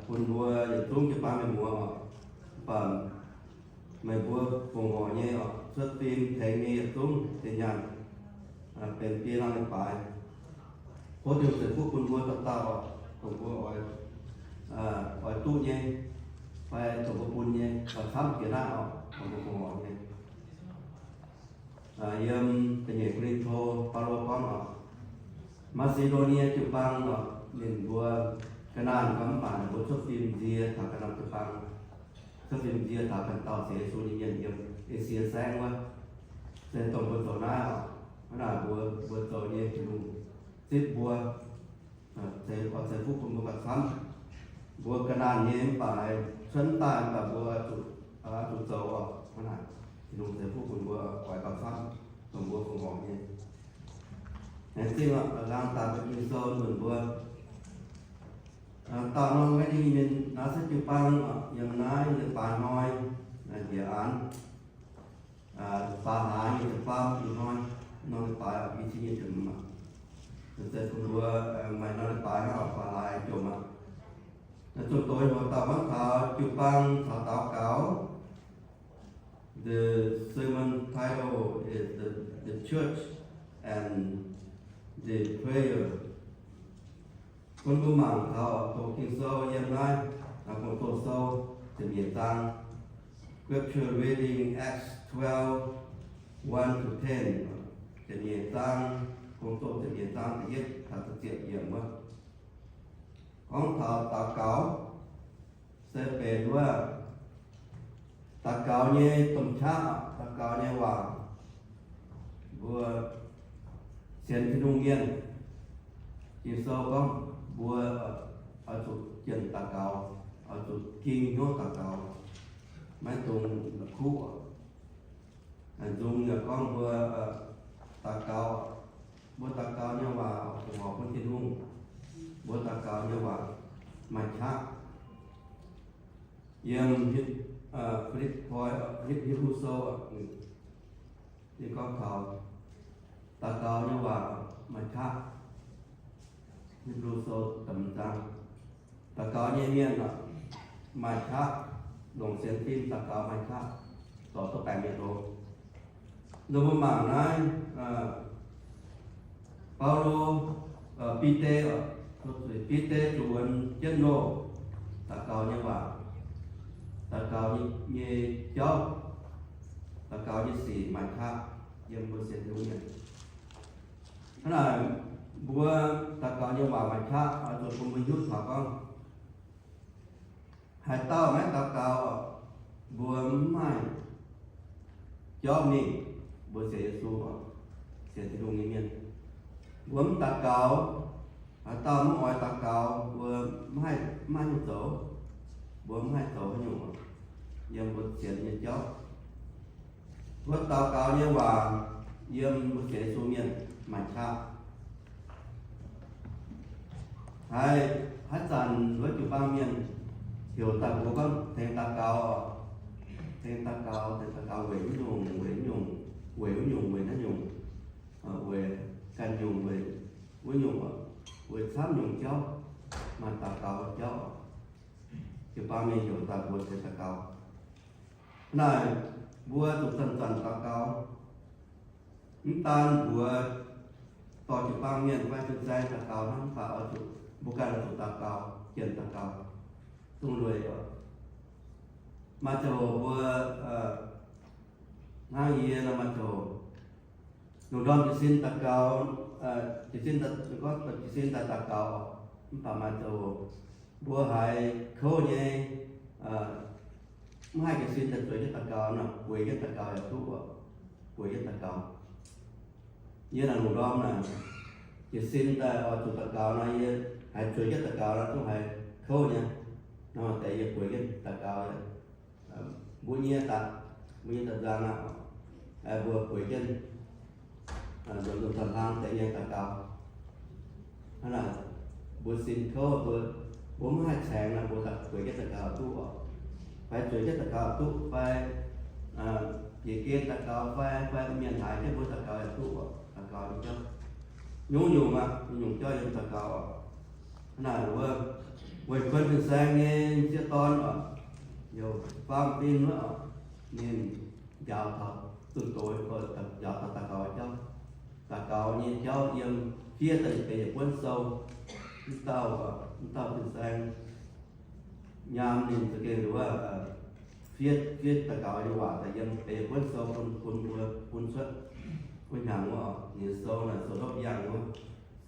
bun mbuo yietc zungv jiu-baang mienh muoz oc. Mv baac meih mbuo fongc horc nyei oc, cuotv fim tengx nyei yietc zungv zinh nyaanh, benx biei norm leiz-baaix. Tov Tin-Hungh ceix fuqv bun mbuo dauh dauh oc, dongh mbuo oix, oix duqv nyei, fai dongh mbuo bun nyei, oix camv jiex naaiv oc, dongh mbuo fongc horc nyei. Yiem da'nyeic Ko^lin^to, Baulo gorngv oc, Maa^si^ndo^nie jiu-baang oc, ninh mbuo ga'naanh gorngv mv baac ninh mbuo cuotv fim nzie taux ga'naanh jiu-baang, cuotv fim nzie taux ganh dauh sienx Yesu nyei mienh yiem Esie Saengv wuov. Se dongh mbuo zoux naaiv oc, hnangv naaic mbuo, mbuo zoux nyei Tin-Hungh zipv mbuo, ceix, oix ceix fuqv bun mbuo gauh camv. Mbuo ga'naanh nyei mv baac cuotv daaih mv baac mbuo zuqc, zuqc zoux oc, hnangv naaic Tin-Hungh ceix fuqv bun mbuo oix gauh camv, dongh mbuo fongc horc nyei. Laengz zingh oc, laengz daaih mbuo Ging-Sou nzunc mbuo dauh norm maiv dingh mienh naaiv se jiu-baang oc, yiem naaiv leiz-baaix hnoi, njiec aanx faam hlaax nyic ziepc faam ih hnoi, norm leiz-baaix i cin nyic ziepc hmz. Se bun mbuo maaih norm leiz-baaix hnangv oc, faam hlaax jomc aqv. Zuqc doix hnyouv dauh gorngv taux jiu-baang caux daux gaux. The sermon title is the, the Church and the Prayer. Bun mbuo mangc taux doqc Ging-Sou yiem naaiv Gong-Zoh Sou ziepc nyeic zaang. Scripture reading Acts twelve, one to ten. Ziepc nyeic zaang, Gong-Zoh ziepc nyeic zaang da'yietv taux da'ziepc yiemc wuov. Gorngv taux daux gaux, se benx wuov daux gaux nyei domh qaqv, daux gaux nyei waac. Mbuo sienx Tin-Hungh mienh, Ging-Sou gorngv mbuo oix zuqc jienh daux gaux, oix zuqc ging hnyouv daux gaux, maiv dungx kuv. Nzung yaac gorngv mbuo daux gaux, mbuo daux gaux nyei waac fongc horc bun Tin-Hungh. Mbuo daux gaux nyei waac maaih qaqv. Yiem Fi^lipv^poi, Hipv, Hipv^lu Sou, ninh gorngv taux daux gaux nyei waac maaih qaqv. Hipv^lu Sou da'hmz zaang. Daux gaux nyei mienh maaih qaqv, longc sienx fim daux gaux maaih qaqv, zorc duqv baengc mienh longx. Nzunc mbuo mangc naaiv, Baulo, Bide, Bide zuqc wuonx jienv loh, daux gaux nyei waac, daux gaux nyei jauv, daux gaux nyei sic maaih qaqv yiem mbuo sienx Tin-Hungh mienh. Hnangv naaic, mbuo daux gaux nyei waac maaih qaqv oix zuqc bun mbuo hiuv taux gorngv, haaix dauh maiv daux gaux, mbuo mv maaih jauv mingh. Mbuo sienx Yesu, sienx Tin-Hungh nyei mienh, mbuo mv daux gaux, haaix dauh mv oix daux gaux, mbuo mv haih, mv haih nyungc zoux. Mbuo mv haih zoux haaix nyungc yiem mbuo sienx nyei jauv. Mbuo daux gaux nyei waac yiem mbuo sienx Yesu mienh maaih qaqv. Haiz haaix zanc wuov jiu-baang mienh heuc daaih mbuox gorngv tengx daux gaux, tengx daux gaux, tengx daux gaux weic haaix nyungc, weic haaix nyungc, weic haaix nyungc, weic haaix nyungc, weic ganh nyungc, weic wuov nyungc, weic camv nyungc jauv, maaih daux gaux jauv. Jiu-baang mienh heuc daaih mbuox tengx daux gaux. Naaic mbuo zuqc zanc-zanc daux gaux. Mv daan mbuox dorh jiu-baang mienh fai fin-saeng daux gaux hnangv, mv baac oix zuqc mbuo ganh oix zuqc daux gaux, jienh daux gaux, zungv lueic oc. Maaih ziangh hoc mbuo hnangv yie nor, maaih ziangh hoc lungh ndorm jiez sin daux gaux, jiez sin, gorngv jiez sin daaih daux gaux, mv baac maaih ziangh hoc mbuo haiz kouv nyei, mv haih jiez sin daaih zueiz jienv daux gaux nor, bueix jienv daux gaux yaac duqv oc. Bueix jienv daux gaux. Yie naaic lungh ndorm naaic, jiez sin daaih oix zuqc daux gaux nor, yie haiz zueiz jienv daux gaux nor, zungv haiz kouv nyei nor, deix yie bueix jienv daux gaux. Mbuo nyei daaih, mbuo nyei daaih nzang aqv, mbuo bueix jienv nzunc nzunc daaih hlang deix nyei daux gaux. Hnangv naaic, mbuo sin kouv, mbuo, mbuo mv haih caengx nor, mbuo daaih bueix jienv daux gaux duqv oc. Fai zueiz jienv daux gaux duqv, fai njiec gen daux gaux, fai, fai mienh haiz jienv mbuo daux gaux yaac duqv oc. Daux gaux nyei jauv nyungc-nyungc aqv, nyungc-nyungc jauv yiem daux gaux oc. Hnangv naaic wuov, Weic kuonx fin-saeng nyei m'sieqv dorn oc, youc faam-fim wuov oc, ninh njaaux taux zunh doz, njaaux taux daux gaux jauv. Daux gaux nyei jauv yiem fiev daaih benx yietc buonv sou. Mv dauh, mv dauh fin-saeng nyaam ninh za'gengh wuov, fiev, fiev daux gaux nyei waac daaih yiem benx yietc buonv sou bun, bun mbuo bun cuotv. Wuov hnyangx wuov oc, ninh sou naaic sou hlopv yangh wuov,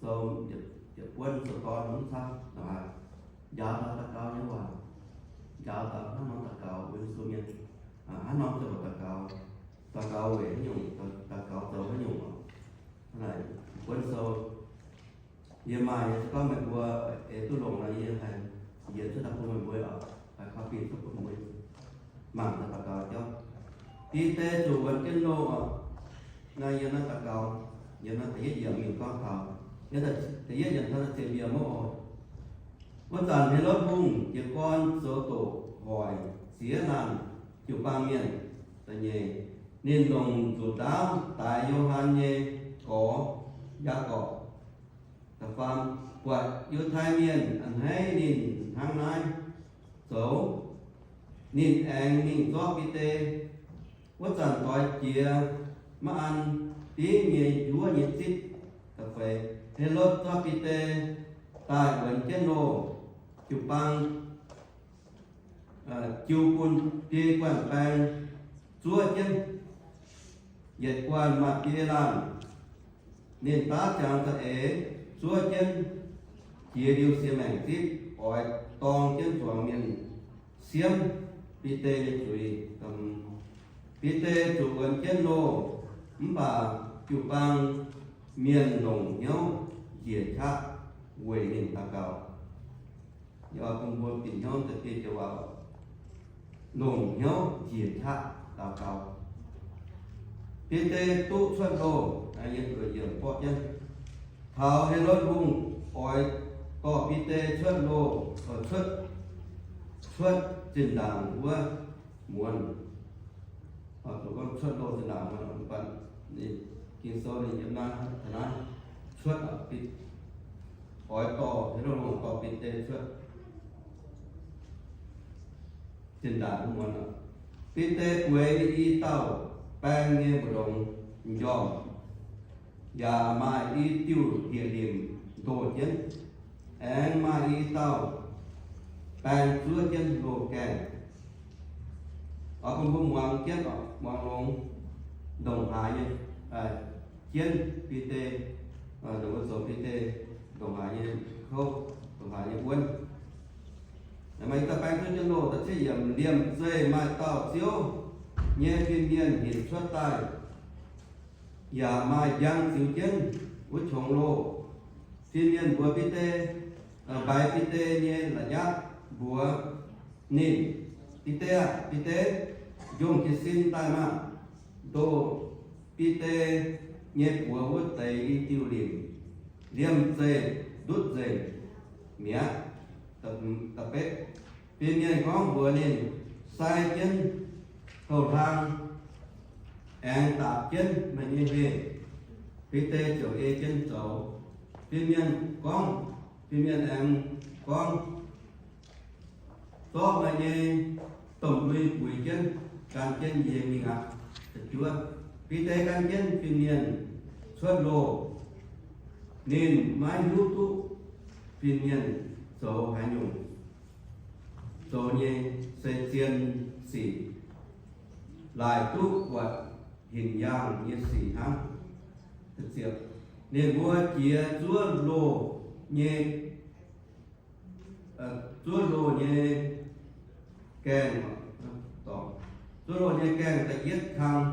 sou yietc buonv sou dorn mv camv. Njaaux taux daux gaux nyei waac, njaaux taux hnangv nor daux gaux weic zuqc mienh, hnangv nor zoux daux gaux, daux gaux weic haaix nyungc, daux gaux zoux haaix nyungc oc. Naaic buonv sou yie maaih nyei, se gorngv meih mbuo eix duqv longc nor, yie haih njiec cuotv daaih bun meih mbuo oc, haih copy cuotv bun meih mbuo mangc daux gaux jauv. Bide zuqc wuonx jienv loh oc. Naaiv yiem naaiv daux gaux, yiem naaiv da'yietv yiemc mingh gorngv taux, yiem da'yietv yiemc taux da'ziepc yiemc wuov oc. Wuov zanc Helotv Hungh jiez gorn zoux doqc hoic ziex laanh jiu-baang mienh. Da'nyeic, ninh longc nzuqc ndaauv daix Yo^han nyei gorx, Yaagorpc. Da'faam, buatc Yiutai Mienh a'hneiv ninh hnangv naaiv zoux, ninh aengx mingh zorqv Bide. Wuov zanc doix jiex maiv an dingv nyei njuov nyei zipv. Da'feix, Helotv zorqv Bide daaih wuonx jienv loh, jiu-baang jiu bun biei guanh baeng zuov jienv. Yietc guanh maaih biei laanh. Ninh daav ziangx za'eix zuov jienv jiex liuz siex maengc zipv, oix dorng jienv zuangx mienh siemv Bide nyei zuiz. Bide zuqc wuonx jienv loh, mv baac jiu-baang mienh longc hnyouv njiec qaqv weic ninh daux gaux. Yie oix bun mbuo bieqc hnyouv deix biei joux waac, longc hnyouv njiec qaqv daux gaux. Bide duqv cuotv loh, yiem nduqc yiemc borqv jienv, taux Helotv Hungh oix dorh Bide cuotv loh, cuotv, cuotv zinh ndaangc wuov muonz. Zuqc gorngv cuotv loh zinh ndaangc muonz, mv baac Ging-Sou ninh yiem naaiv, taux naaiv cuotv, oix dorh, Helotv Hungh dorh Bide cuotv zinh ndaangc wuov muonz. Bide bueix i dauh baeng nyei mbu'ndongx m'njormh, yaac maaih i diuh hlieqv-limc ndoh jienv, aengx maaih i dauh baeng zuov jienv loh gaengh. Oix bun mbuo muangx jienv, muangx longx ndongc haaix nyei jienv Bide, zoux Bide ndongc haaix nyei kouv, ndongc haaix nyei wuonv. Maaih i dauh baeng zuov jienv loh, da'cietv yiemc, liemh zeih maaih dauh Ziouv nyei fin-mienh hinc cuotv daaih, yaac maaih njang ziux jienv wuov qongx loh. Fin-mienh mbuox Bide, mbaix Bide nyei la'nyapv mbuox ninh, Bide aah! Bide, njongh jiez sin daaih maah! Ndoh Bide nyei buoz wuov deix i diuh limc, liemh zeih ndutv nzengc mi'aqv. Fin-mienh gorngv mbuox ninh, Sai jienv houh hlang, aengx daapc jienv meih nyei heh. Bide ziouc ei jienv zoux. Fin-mienh gorngv, fin-mienh aengx gorngv, Zorqv meih nyei domh lui buix jienv, gan jienv yie mingh aqv. Bide gan jienv fin-mienh cuotv loh. Ninh maiv hiuv duqv fin-mienh zoux haaix nyungc zoux nyei, se zien sic, laaic duqv buatc hinc yaangh nyei sic hnangv. Ninh mbuo jiex zuov loh nyei, zuov loh nyei gaengh, zuov loh nyei gaengh da'yietv kang,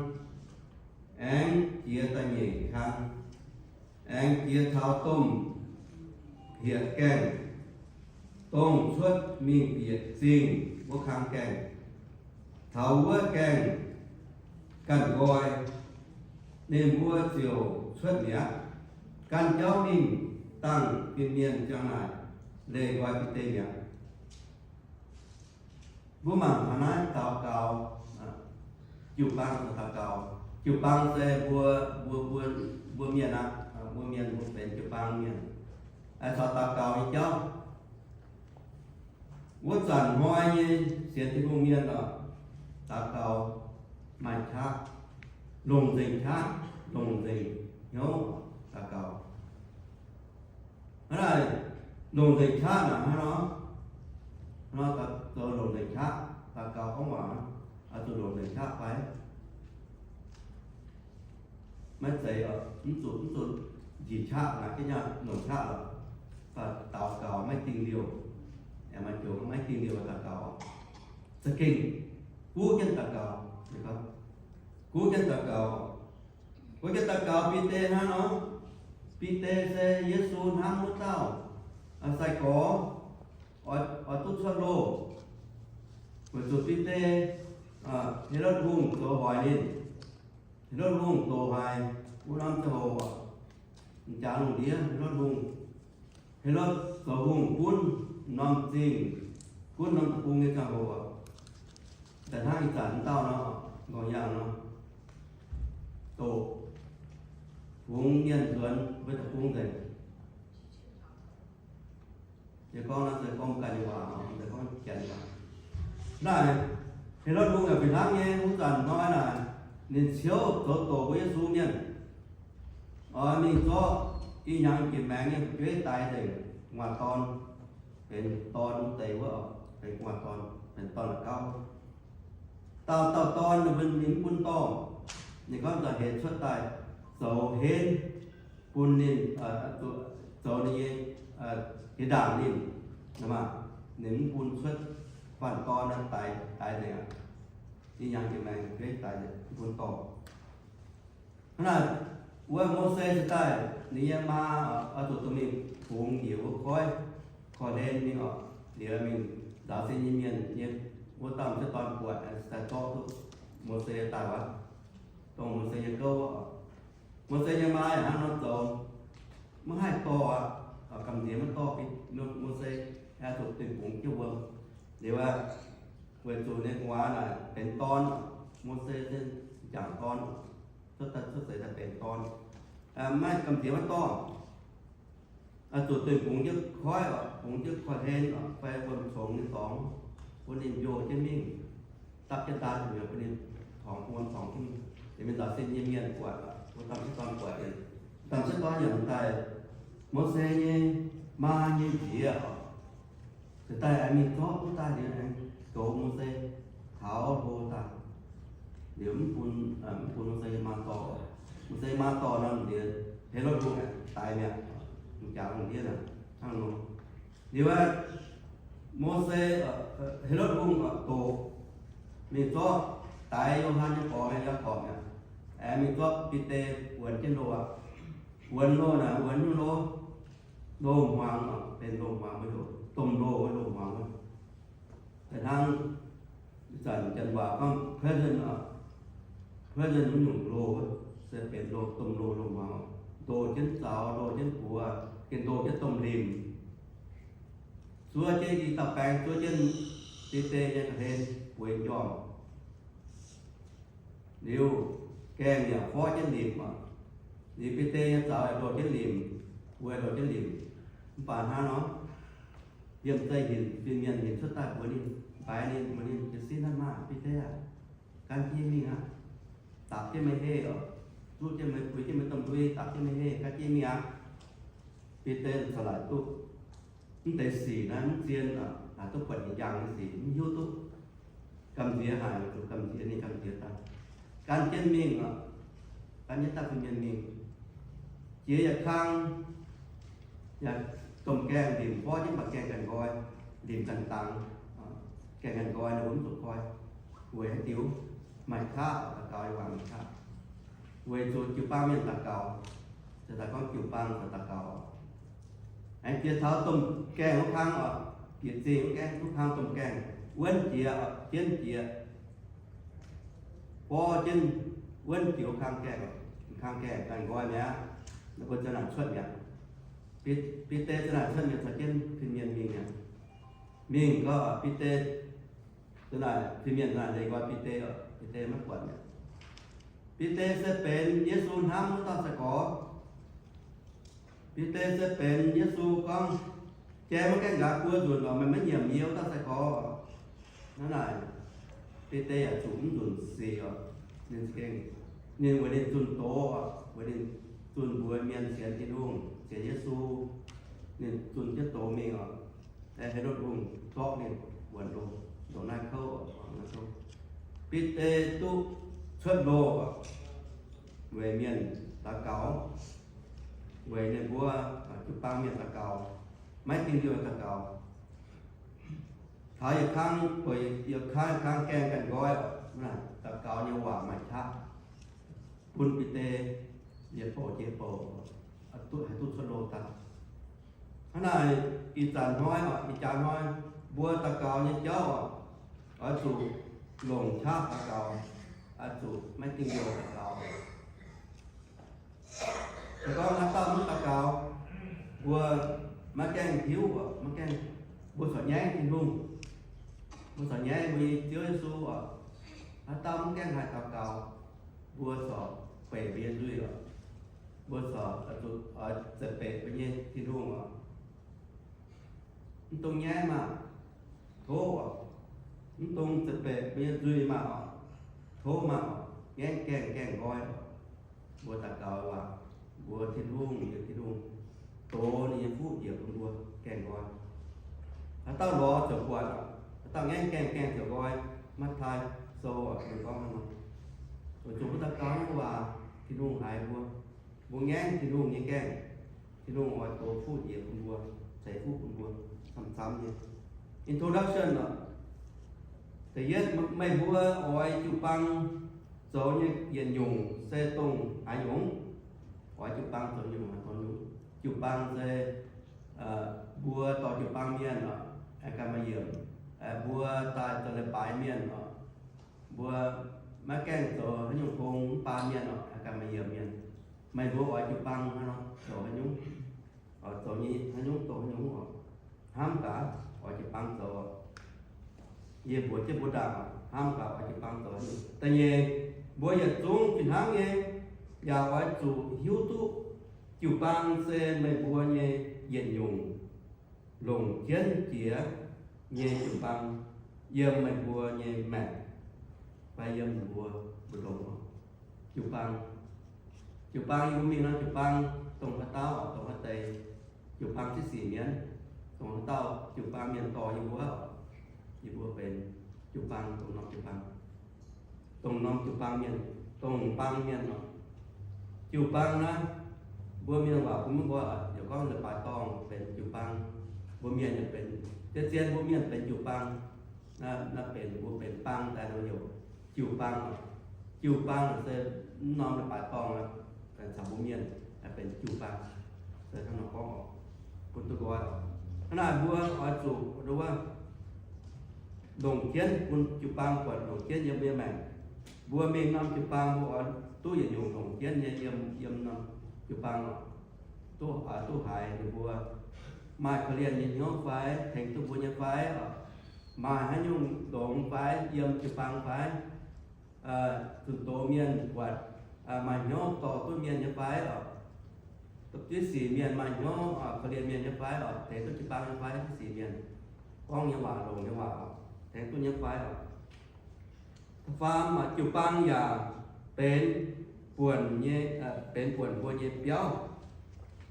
aengx jiex da'nyeic kang, aengx jiex taux domh hlieqv-gaengh, dongh cuotv mingh bieqc zingh wuov kang gaengh. Taux wuov gaengh ganh nqoi, ninh mbuo ziouc cuotv mi'aqv. Gan jauv mingh dangh fin-mienh ziang naaic leih nqoi Bide mi'aqv. Mbuo mangc taux naaiv daux gaux, jiu-baang daux gaux. Jiu-baang se mbuo, mbuo, mbuo, mbuo mienh aqv. Mbuo mienh, mbuo benx jiu-baang mienh, caux daux gaux nyei jauv. Wuov zanc hnoi nyei sienx Tin-Hungh mienh oc, daux gaux maaih qaqv, longc nzengc qaqv, longc nzengc hnyouv daux gaux. Hnangv naaic, longc nzengc qaqv naaic hnangv nor, hnangv nor zoux longc nzengc qaqv daux gaux gorngv waac, oix zuqc longc nzengc qaqv fai? Maiv zeiz oc, mv zuqc, mv zuqc njiec qaqv naaic jienv nyei longc qaqv lorqc. Daux gaux maiv dingh liouh, aengx maaih joux maiv dingh liouh daux gaux, za'gengh guv jienv daux gaux, guv jienv daux gaux. Guv jienv daux gaux, Bide hnangv nor. Bide se Yesu hnamv wuov dauh sai-gorx, oix, oix duqv cuotv loh. Weic zuqc Bide, Helotv Hungh zoux hoic ninh. Helotv Hungh doqc haic wuov norm ziangh hoc, m'jangc lungh ndiev Helotv Hungh, Helotv zoux hungh gunv norm zingh, gunv norm deic-bung nyei ziangh hoc, daaih hnangv ih zanc dauh nor, nqorngv yangh nor, doqc fungx mienh nzuonx mbuo deic-bung nzengc. Yie gorngv naaiv se gorngv ganh nyei waac, gorngv janx waac. Naaic, Helotv Hungh yaac fih hnangv nyei, wuov zanc hnoi naaic, ninh ciouv zoux doqc mbuo Yesu mienh, oix mingh zorqv ih hnyangx jiex maengx nyei fu'jueiv daix nzengc, nguaaz-dorn, benx dorn wuov deix wuov, benx nguaaz-dorn, benx dorn la'gauv. Dauh dauh dorn ninh mbuo ninh mv bun dorh. Ninh gorngv nzauh heix cuotv daaih zoux henv bun ninh, zoux ninh nyei jiex ndaangc ninh, ninh mv bun cuotv, faanh dorn daix, daix nzengc aqv. Ih hnyangx jiex maengx fu'jueiv daix nzengc, mv bun dorh. Hnangv naaic, wuov Mose se daaih ninh nyei maa oix zuqc dorh mingh fungx njiec wuov koiv, korv-hlen mingh oc, liuz mingh nzaaux sin nyei mienh nyei wuov dauh m'sieqv dorn buatc, daaih zorqv duqv Mose daaih wuov, dongh Mose nyei gouv oc. Mose nyei maa yaac hnangv nor zoux, maiv haih dorh aqv, gamh nziex maiv dorh Mose, oix zuqc dingh fungx jienv wuom. Liuz aqv, weic zuqc ninh gu'nguaaz naaic benx dorn, Mose se m'jangc dorn, cuotv daaih cuotv seix daaih benx dorn, maiv gamh nziex maiv dorh. Zuqc dingh fungx jienv koiv oc, fungx jienv korv-hlen oc, fai wuom-congx nyei dorngx, bun ninh njoh jienv mingh, dapv jienv daaih, bun ninh torngx, bun wuom torngx jienv mingh. Liuz mingh nzaaux sin nyei mienh buatc, wuov dauh m'sieqv dorn buatc, dauh m'sieqv dorn yaac daaih Mose nyei maa nyei nziex oc. Ziouc daaih aengx mingh zorqv duqv daaih liuz aengx goux Mose taux hlo daaih. Liuz mv bun, mv bun Mose nyei maa dorh. Mose maa dorh nor, liuz Helotv Hungh aengx daix mi'aqv. M'jangc lungh ndiev hnangv nor. Liuz aeqv, Mose, Helotv Hungh doqc mingh zorqv daix Yo^han nyei borqc, Yaagorpc mi'aqv. Aengx mingh zorqv Bide wuonx jienv loh aqv. Wuonx loh naaic, wuonx nyungc loh, loh hmuangx, benx loh hmuangx, domh loh, loh hmuangx. Da'hnangv ih zanc janx waac gorngv present, present wuov nyungc loh, se benx loh, domh loh, loh hmuangx, ndoh jienv zaux, ndoh jienv buoz, gengh ndoh jienv domh limc. Zuov jienv i dauh baeng, zuov jienv Bide nyei ga'hlen bueix njormh. Liuz gaengh yaac forv jienv limc oc. Liuz Bide nyei zaux yaac ndoh jienv limc, buoz ndoh jienv limc. Mv baac hnangv nor, liemh zeih hinc fin-mienh hinc cuotv daaih mbuox ninh, mbaix ninh, mbuox ninh, jiez sin hnangv maah, Bide aah! Gan jienv mingh aqv. Dapc jienv meih heh oc. Zuqv jienv meih, puix jienv meih domh ndui, dapc jienv meih heh, gan jienv mingh aqv. Bide caux laaic duqv mv deix sic naaiv mv zien oc, haih duqv buatc nyei njang nyei sic, mv hiuv duqv. Gamh nziex haic, zuqc gamh nziex, ninh gamh nziex daaih gan jienv mingh oc. Gan jienv daaih fin-mienh mingh. Jiex yaac kang, yaac domh gaengh limc forv jienv, mv baac gaengh ganh nqoi, limc ganh dangx, gaengh ganh nqoi, ninh mbuo mv zuqc koi. Weic haaix diuc? Maaih qaqv, daux gaux nyei waac maaih qaqv. Weic zuqc jiu-baang mienh daux gaux, se daaih gorngv jiu-baang daux gaux. Aengx jiex taux domh gaengh wuov kang oc, bieqc zingh wuov gaengh, wuov kang domh gaengh wuonv jiex, jienv jiex, borv jienv wuonv jiex wuov kang gaengh, kang gaengh ganh nqoi mi'aqv. Ninh mbuo ziouc naaic cuotv mi'aqv. Bide ziouc naaic cuotv mi'aqv, caux jienv fin-mienh mingh mi'aqv. Mingh gau, Bide ziouc naaic, fin-mienh ziouc naaic nzengc nqoi Bide oc, Bide maiv buatc mi'aqv. Bide se benx Yesu hnamv wuov dauh sai-gorx. Bide se benx Yesu gorngv, Jai maiv gaengh nqa'haav buo nzunc oc, meih maiv nyiemc yie wuov dauh sai-gorx. Hnangv naaic, Bide yaac zuqc mv nzunc sic oc. Ninh za'gengh, ninh weic ninh zunh doz oc, weic ninh zunh mbuox mienh sienx Tin-Hungh, sienx Yesu. Ninh zunh jienv doz mingh oc. Aeqv, Helotv Hungh zorqv ninh wuonc longx, ndongc naaiv kouv oc. Bide duqv cuotv loh oc, weic mienh daux gaux, weic ninh mbuo jiu-baang mienh daux gaux, maiv dingh liouh daux gaux. Taux yietc kangv, yietc kangv, yietc kangv gaengh ganh nqoi oc. Daux gaux nyei waac maaih qaqv bun Bide yietc bouc jiex bouc, haih duqv cuotv loh daaih. Hnangv naaic, ih zanc hnoi oc, ih jaax hnoi, mbuo daux gaux nyei jauv oc, oix zuqc longc qaqv daux gaux, oix zuqc maiv dingh liouh daux gaux. Se gorngv haaix dauh mv daux gaux, mbuo maiv gaengh hiuv oc, maiv gaengh, mbuo corc nyaiv Tin-Hungh, mbuo corc nyaiv mbuo nyei Ziouv Yesu oc. Haaix dauh mv gaengh haih daux gaux, mbuo corc beic mbuo nyei nzuih oc. Mbuo corc oix zuqc oix zeiv beic mbuo nyei Tin-Hungh oc. Mv dungx nyaiv maah! Tov oc. Mv dungx zeiv beic mbuo nyei nzuih maah oc. Tov maah oc. Ngaengv gaengh gaengh nqoi oc. Mbuo daux gaux waac, mbuox Tin-Hungh, mbuox Tin-Hungh dox ninh nyei fuqv njiec bun mbuo gaengh nqoi. Haaix dauh lorz ziouc buatc oc. Haaix dauh ngaengv gaengh gaengh ziouc nqoi. Matv^taai Sou oc, ninh gorngv hnangv nor. Weic zuqc mbuo daux gaux nyei waac, Tin-Hungh haiz mbuo. Mbuo ngaengv Tin-Hungh nyei gaengh, Tin-Hungh oix dox fuqv njiec bun mbuo, ceix fuqv bun mbuo camv-camv nyei. Introduction oc. Da'yietv, meih mbuo oix jiu-baang zoux nyei yietc nyungc se dongh haaix nyungc? Oix jiu-baang zoux nyungc haaix nyungc? Jiu-baang se mbuo dorh jiu-baang mienh oc, aengx ganh maaih yiemc. Mbuo daaih zoux leiz-baaix mienh oc, mbuo maiv gaengh zoux haaix nyungc gong mv baan mienh oc, aengx ganh maaih yiemc mienh. Meih mbuo oix jiu-baang hnangv nor zoux haaix nyungc? Oix zoux nyei haaix nyungc dongh haaix nyungc oc? Hnamv gaax, oix jiu-baang zoux oc. Yie mbuox jienv mbuo ndaangc, hnamv gaax oix jiu-baang zoux haaix nyungc. Da'nyeic, mbuo yietc zungv fih hnangv nyei, yaac oix zuqc hiuv duqv jiu-baang se meih mbuo nyei yietc nyungc longc jienv jiex nyei jiu-baang yiem meih mbuo nyei maengc fai yiem mbuo mbu'ndongx. Jiu-baang, jiu-baang yie mbuo mingh nor, jiu-baang dongh haaix dauh, dongh haaix deix, jiu-baang ziex sic mienh, dongh haaix dauh jiu-baang mienh dorh yie mbuo, yie mbuo benx jiu-baang, dongh norm jiu-baang, dongh norm jiu-baang mienh, dongh baang mienh nor. Jiu-baang naaiv, mbuo mienh waac bun mv nqoi, yaac gorngv leiz-baaix dorngh benx jiu-baang. Mbuo mienh yaac benx, zien-zien mbuo mienh benx jiu-baang. Naaiv benx mbuo benx baang daaih nor heuc jiu-baang. Jiu-baang se mv norm leiz-baaix dorngh aqv, caux mbuo mienh benx jiu-baang. Se hnangv nor gorngv oc, bun duqv nqoi oc. Hnangv naaic mbuo oix zuqc nduov longc jienv bun jiu-baang buatc, longc jienv yiem mbuo nyei maengc. Mbuo mingh norm jiu-baang mbuo oix duqv yietc nyungc longc jienv nyei yiem, yiem norm jiu-baang oc. Duqv, duqv haiz ninh mbuo maaih korv-lienh nyei hnyouv fai, tengx duqv mbuo nyei fai oc. Maaih haaix nyungc longx fai, yiem jiu-baang fai, zunh doz mienh buatc, maaih hnyouv dorh duqv mienh nyei fai oc. Ziex sic mienh maaih hnyouv korv-lienh mienh nyei fai oc, tengx duqv jiu-baang nyei fai, ziex sic mienh gorngv nyei waac, longc nyei waac oc, tengx duqv nyei fai oc. Da'faam, jiu-baang yaac benx buonc nyei, benx buonc mbuo nyei biauv.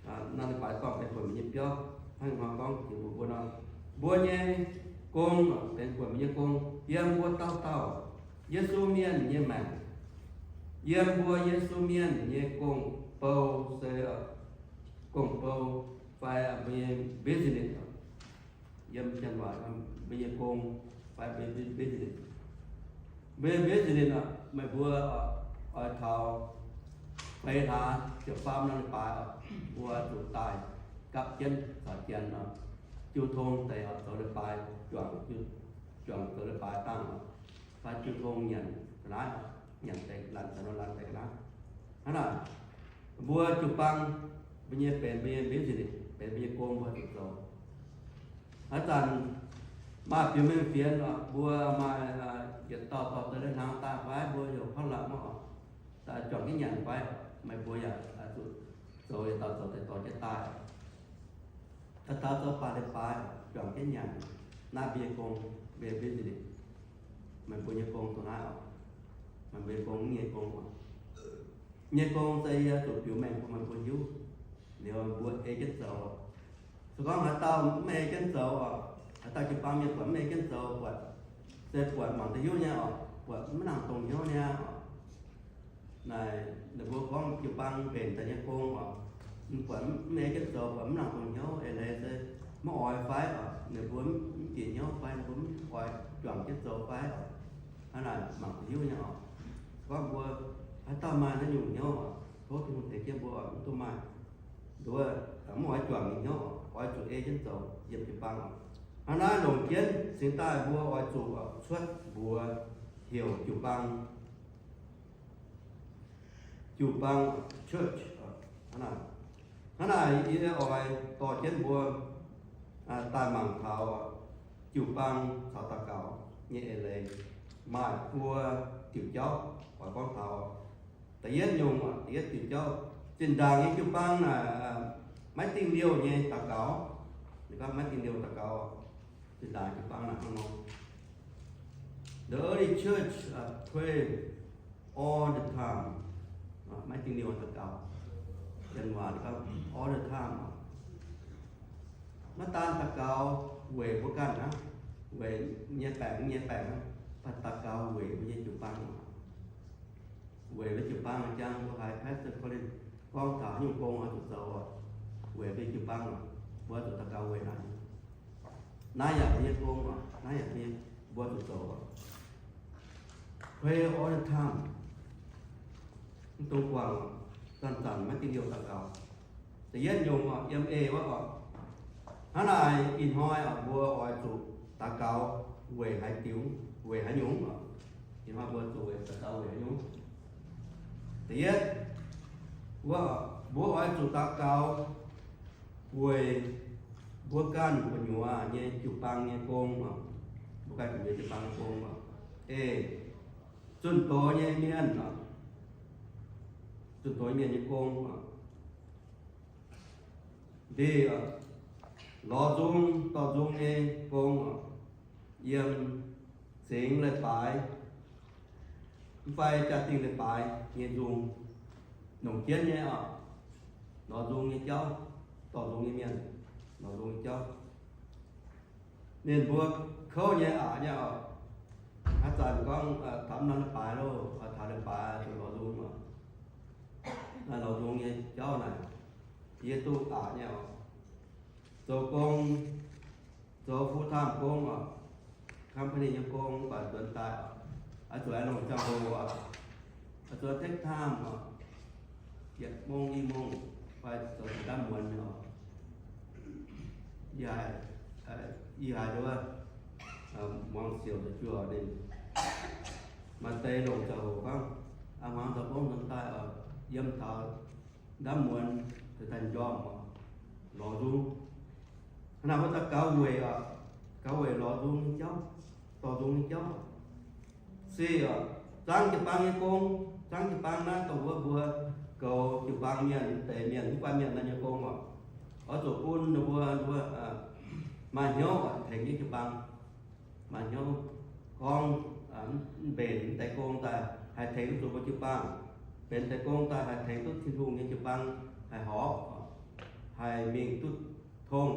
Naaiv leiz-baaix dorngh benx buonc mbuo nyei biauv. Hnangv nor gorngv jiex mbuo, mbuo nor, mbuo nyei gong benx buonc mbuo nyei gong yiem mbuo dauh dauh Yesu mienh nyei maengc. Yiem mbuo Yesu mienh nyei gong-bou se, gong-bou fai mbuo nyei business. Yiem janx waac, mbuo nyei gong fai mbuo nyei business. Mbuo nyei business oc, meih mbuo oix taux feix hlaax ziepc faam norm leiz-baaix oc, mbuo zuqc daaih gapv jienv caux janx oc, jiu tong deix oc, zoux leiz-baaix juangc, juangc zoux leiz-baaix dangh oc, fai jiu tong nyanc ga'naaiv oc, nyanc deix lanc caux nor lanc deix ga'naaiv. Hnangv naaic, mbuo jiu-baang, mbuo nyei benx mbuo nyei business, benx mbuo nyei gong mbuo zuqc zoux. Haaix zanc maaih biux mengh fienx oc, mbuo maaih yietc dauh dorh deix lai-hnaangx daaih fai mbuo heuc ข้าวหลาม oc, daaih juangc jienv nyanc fai, meih mbuo yaac zuqc zoux yietc dauh zoux deix dorh jienv daaih. Haaix dauh zoux baac leiz-baaix, juangc jienv nyanc naaiv mbuo nyei gong, mbuo nyei business, meih mbuo nyei gong dongh naaiv oc. Meih mbuo nyei gong, nyei gong oc. Nyei gong se yie zuqc biux mengh bun meih mbuo hiuv, liuz mbuo ei jienv zoux. Se gorngv haaix dauh mv ei jienv zoux oc, haaix dauh jiu-baang mienh buatc mv ei jienv zoux, buatc se buatc mangc duqv hiuv nyei oc, buatc mv nangc dongh hnyouv nyei oc. Naaic ninh mbuo gorngv jiu-baang mbenc daaih nyei gong oc, mv buatc mv ei jienv zoux, buatc mv nangc dongh hnyouv, eix leiz se maiv oix fai oc, ninh mbuo mv bieqc hnyouv fai, ninh mbuo mv oix juangc jienv zoux fai oc. Hnangv naaic mangc duqv hiuv nyei oc. Gorngv mbuo haaix dauh maaih naaiv nyungc hnyouv oc, tov Tin-Hungh tengx jienv mbuo oc, mv duqv maaih nduov, mv oix juangc nyei hnyouv oc, oix zuqc ei jienv zoux yiem jiu-baang oc. Hnangv naaiv longc jienv cingx daaih mbuo oix zuqc oc cuotv mbuox heuc jiu-baang, jiu-baang church. Hnangv naaic, hnangv naaic yie oix dorh jienv mbuo daaih mangc taux jiu-baang caux daux gaux nyei eix leiz. Maaih buo diuc jauv oix gorngv taux. Da'yietv nyungc, da'yietv diuc jauv, zinh ndaangc nyei jiu-baang naaic maiv dingh liouh nyei daux gaux. Ninh gorngv maiv dingh liouh daux gaux. Zinh ndaangc jiu-baang naaic hnangv nor. The early church pray all the time. Maiv dingh liouh daux gaux. Janx waac gorngv all the time. Maiv daan daux gaux weic mbuo ganh hnangv, weic nyei baengc, nyei baengc hnangv, mv baac daux gaux weic mbuo nyei jiu-baang. Weic mbuo jiu-baang jangx mbuo haiz Pastor Colin gorngv taux haaix nyungc gong oix zuqc zoux oc, weic mbuo jiu-baang oc, mbuo zuqc daux gaux weic naaiv. Naaiv yaac mbuo nyei gong oc, naaiv yaac mbuo nyei, mbuo zuqc zoux oc. Pray all the time. Mv dungx guangc oc, zanc-zanc maiv dingh liouh daux gaux. Da'yietv nyungc oc, yiem eix wuov oc. Hnangv naaic ih hnoi oc, mbuo oix zuqc daux gaux weic haaix diuc, weic haaix nyungc oc? Ih hnoi mbuo zuqc weic daux gaux weic haaix nyungc? Da'yietv, wuov, mbuo oix zuqc daux gaux weic mbuo ganh gu'nyuoz nyei jiu-baang nyei gong oc. Mbuo ganh gu'nyuoz jiu-baang nyei gong oc. Eix, zunh doz nyei mienh oc. Zunh doz mienh nyei gong oc. Ndeic, lorz nzung dorh nzung nyei gong oc. Yiem zingx leiz-baaix mv fai jaa-dingh leiz-baaix nyei nzung, longc jienv nyei oc. Lorz nzung nyei jauv, dorh nzung nyei mienh, lorz nzung nyei jauv. Ninh mbuo kouv nyei aqc nyei oc. Haaix zanc gorngv taux norm leiz-baaix loh, taux leiz-baaix zuqc lorz nzung oc. Naaiv lorz nzung nyei jauv naaic, yie duqv aqc nyei oc. Zoux gong, zoux full time gong oc, company nyei gong mv baac nzuonx daaih oc, oix zuqc aengx longc ziangh hoc oc, oix zuqc take time oc, yietc mong i mong fai zoux taux ndaamv muonz oc. Yie haiz, yie haiz nduov, muangx siouc juoh ninh maaih deix longc ziangh hoc gorngv, aa, hmuangx doic gorngv nzuonx daaih oc, yiem taux ndaamv muonz daaih njormh oc, lorz nzung. Hnangv naaic mbuo daux gaux weic oc, gaux weic lorz nzung nyei jauv, dorh nzung nyei jauv. Se oc, zaangc jiu-baang nyei gong, zaangc jiu-baang naaiv dongh wuov mbuo goux jiu-baang mienh, deix mienh, mv guanh mienh naaiv nyei gong oc. Oix zuqc bun ninh mbuo, ninh mbuo maaih hnyouv oc, tengx jienv jiu-baang. Maaih hnyouv gorngv mv mbenc deix gong daaih haih tengx duqv zuqc mbuo jiu-baang. Mbenc deix gong daaih haih tengx duqv Tin-Hungh nyei jiu-baang haih horpc, haih mingh duqv tong,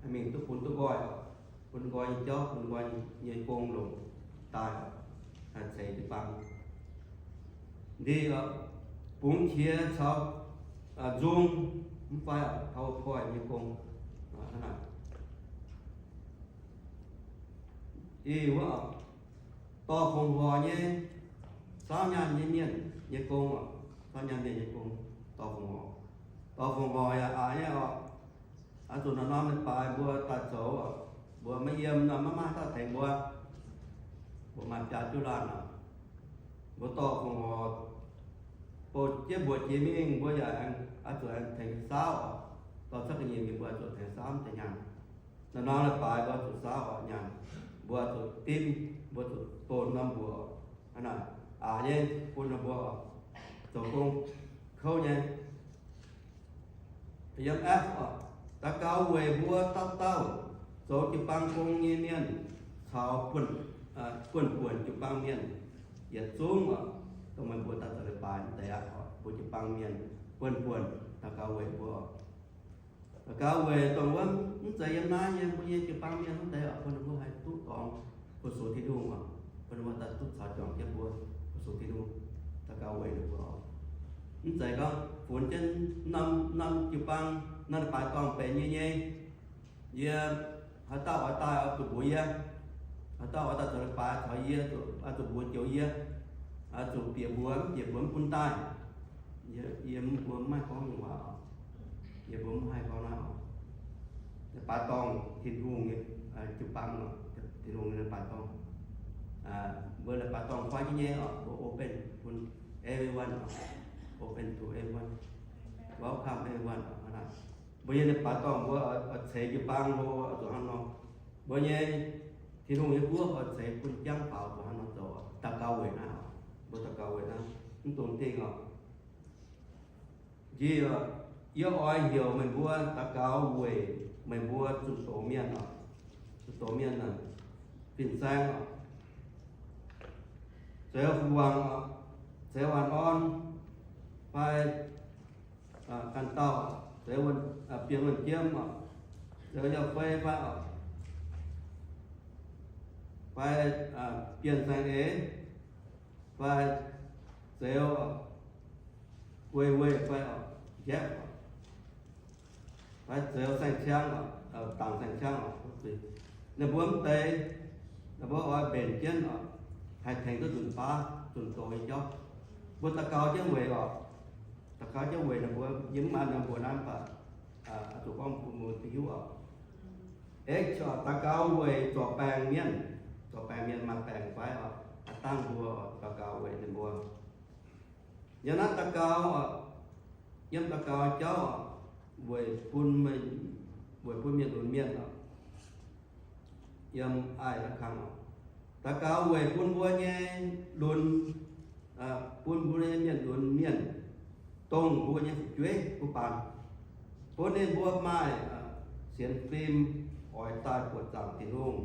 haih mingh duqv bun duqv nqoi, bun nqoi nyei jauv, bun nqoi nyei gong longc daaih, haih ceix jiu-baang. Ndeic, bungx qiex caux nzung mv fai PowerPoint nyei gong. Ih wuov, dorh fongc horc nyei, saauv nyaanh nyei mienh nyei gong oc. Saauv nyaanh mienh nyei gong, dorh fongc horc. Dorh fongc horc yaac aqc nyei oc. Oix zuqc norm-norm leiz-baaix mbuo daaih zoux oc. Mbuo maiv yiem nor maiv maaih dauh tengx mbuo. Mbuo maaih biaa juqv laanh oc. Mbuo dorh fongc horc, bouh jienv mbuox jiex mingh mbuo yaac oix zuqc aengx tengx saauv oc. Dorh cuotv ga'nyiec mingh mbuo oix zuqc tengx saauv deix nyaanh. Norm-norm leiz-baaix mbuo zuqc saauv oc nyaanh. Mbuo zuqc dimv, mbuo zuqc donh norm mbuoqc. Hnangv naaic, aqc nyei bun ninh mbuo oc, zoux gong kouv nyei. Yiem F oc, Daux gaux weic mbuo dauh dauh zoux jiu-baang gong nyei mienh caux buonv-buonc jiu-baang mienh yietc zungv oc, dongh meih mbuo daaih zoux leiz-baaix deix aqv oc, mbuo jiu-baang mienh buonv-buonc daux gaux weic mbuo oc. Daux gaux weic dongh wuov mv zeiz yiem naaiv nyei, mbuo nyei jiu-baang mienh mv deix oc, bun ninh mbuo haih duqv dorngx fu-sux Tin-Hungh oc, bun ninh mbuo daaih duqv caux juangc jienv mbuo fu-sux Tin-Hungh, daux gaux weic ninh mbuo oc. Mv zeiz gorngv funx jienv norm, norm jiu-baang, norm leiz-baaix dorngh benx yie nyei, yie haaix dauh oix daaih oix zuqc mbuox yie, haaix dauh oix daaih zoux leiz-baaix caux yie, zuqc mbuox joux yie, zuqc bieqc mbuox, mv bieqc mbuox mv bun daaih. Yie, yie mv, mbuo mv maaih gorngv nyungc waac oc. Yie mbuo mv haih gorngv naaiv oc. Leiz-baaix dorngh, Tin-Hungh nyei jiu-baang oc, Tin-Hungh nyei leiz-baaix dorngh. Mbuo leiz-baaix dorngh fai jienv nyei oc, mbuo open bun everyone oc, open to everyone, welcome everyone oc. Mbuo nyei leiz-baaix dorngh mbuo oix ceix jiu-baang lo oix zuqc hnangv nor. Mbuo nyei Tin-Hungh nyei guoqv oix ceix bun jangv faaux zuqc hnangv nor zoux, daux gaux weic naaiv oc. Mbuo daux gaux weic naaiv mv dungx dingh oc. Yie, yie oix heuc meih mbuo daux gaux weic meih mbuo zunh doz mienh oc, zunh doz mienh, fin-saeng oc, zoux fu-wangc oc, zoux waanc orn, fai ganh dauh zoux, bienx wuonh jiem oc, zoux yauh fei fai oc, fai bienx saeng-eix, fai zoux guei weih fai njaeqv, fai zoux saeng-ciang, dangc saeng-ciang oc. Ninh mbuo mv deix, ninh mbuo oix mbenc jienv oc, haih tengx duqv nzunc baav nzunc doz nyei jauv. Mbuo daux gaux jienv weic oc, daux gaux jienv weic ninh mbuo. Yie mv maaih ninh mbuo naaiv mv baac oix zuqc gorngv bun mbuo hiuv oc. Daux gaux weic zorc baengc mienh, zorc baengc mienh maaih baengc fai oc, dangh mbuo daux gaux weic ninh mbuo. Yiem naaiv daux gaux, yiem daux gaux jauv oc, weic bun, weic bun mienh lunx mienh oc, yiem aiv kang oc. Daux gaux weic bun mbuo nyei lunx, bun mbuo nyei mienh lunx mienh, dongh mbuo nyei fu'jueiv bun baan, bun ninh mbuo maaih sienx fim oix daaih buoqc zaangc Tin-Hungh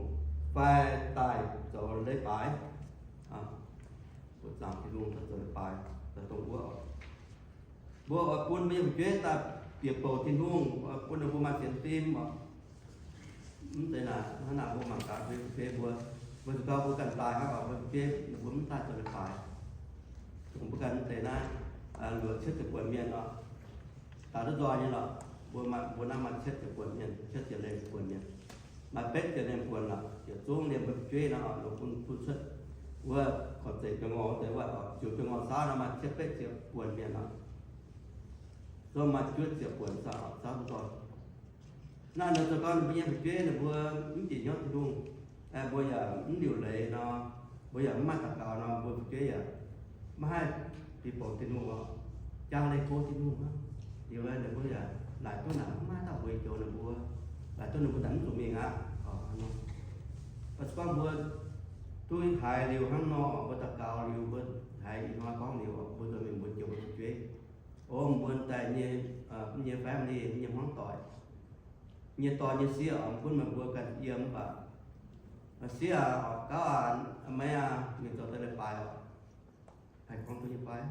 fai daaih zoux leiz-baaix. Buoqc zaangc Tin-Hungh daaih zoux leiz-baaix daaih dongh wuov. Mbuo oix bun mbuo nyei fu'jueiv daaih bieqc bouc Tin-Hungh, bun ninh mbuo maaih sienx fim oc. Mv zeiz naaic, hnangv naaic mbuo mangc gaax mbuo nyei fu'jueiv mbuo, mbuo zuqc gauh mbuo ganh daaih hnangv oc, mbuo fu'jueiv ninh mbuo mv daaih zoux leiz-baaix. Dongh mbuo ganh mv zeiz naaiv, luoqc cietv ziepc buonc mienh oc. Daaih duqv nzoih nyei lorqc. Mbuo, mbuo naaiv maaih cietv ziepc buonc mienh, cietv ziepc lengh buonc mienh, maaih betv ziepc lengh buonc lorqc. Yietc zungv liemh mbuo fu'jueiv naaiv oc, ninh mbuo bun cuotv wuov korv zeic biangh ngorh deix wuov oc, ziouc biangh ngorh saauv naaiv maaih cietv betv ziepc buonc mienh oc. Zungv maaih juotv ziepc buonc saauv, saauv duqv nzoih. Naaiv nor zoux gau ninh mbuo nyei fu'jueiv ninh mbuo mv bieqc hnyouv Tin-Hungh, mbuo yaac mv liuc leiz nor, mbuo yaac mv maaih daux gaux nor, mbuo fu'jueiv yaac maiv haih bieqc bouc Tin-Hungh oc, jaa leih go Tin-Hungh hnangv. Liuz ninh mbuo yaac laaic duqv naaic mv maaih dauh mbuo joux ninh mbuo, laaic duqv ninh mbuo daaih mv zuqc mingh aqv. Mv baac se gorngv mbuo duqv haiz liuz hnangv nor, mbuo daux gaux liuz, mbuo haiz ih hnoi gorngv liuz, mbuo zoux mingh mbuo joux mbuo fu'jueiv, o, mbuo daaih nyei, nyei family, nyei hmuangv doic, nyei dorn nyei sieqv oc, gunv meih mbuo ganh yiem mv baac, sieqv aac, gauv aac, maiv aac, mingh zoux deix leiz-baaix oc. Haih gorngv duqv nyei fai?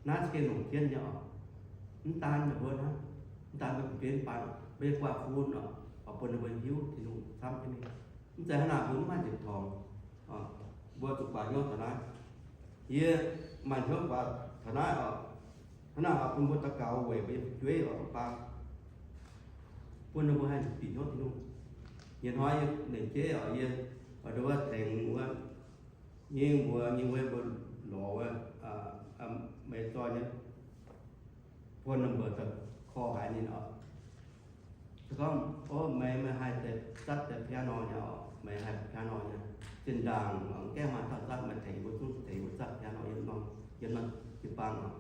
Naaiv za'gengh longc jienv nyei oc. Mv daan ninh mbuo hnangv, mv daan mbuo fu'jueiv mv baac mbuo yaac guaax fun oc, oix bun ninh mbuo hiuv Tin-Hungh camv jienv mingh. Mv zeiz hnangv naaic mbuo mv maaih nzipc torngx. Mbuo zuqc guaax hnyouv taux naaiv. Yie maaih hnyouv guaax taux naaiv oc. Hnangv naaic oc, bun mbuo daux gaux weic mbuo nyei fu'jueiv oc, mv baac bun ninh mbuo haih bieqc hnyouv Tin-Hungh. Nyei hnoi yie lengc jeiv oc, yie oix nduov wuov tengx wuov nyingh mbuox nyei wuov mbuo lorz wuov, meih zoih nyei phone number daaih call haiz ninh oc. Se gorngv, o, meih, meih haih deix zatv deix piano nyei oc, meih haih piano nyei, zinh ndaangc mv gaengh maaih dauh zatv, meih tengx mbuo zungv tengx mbuo zatv piano yiem norm, yiem norm jiu-baang oc,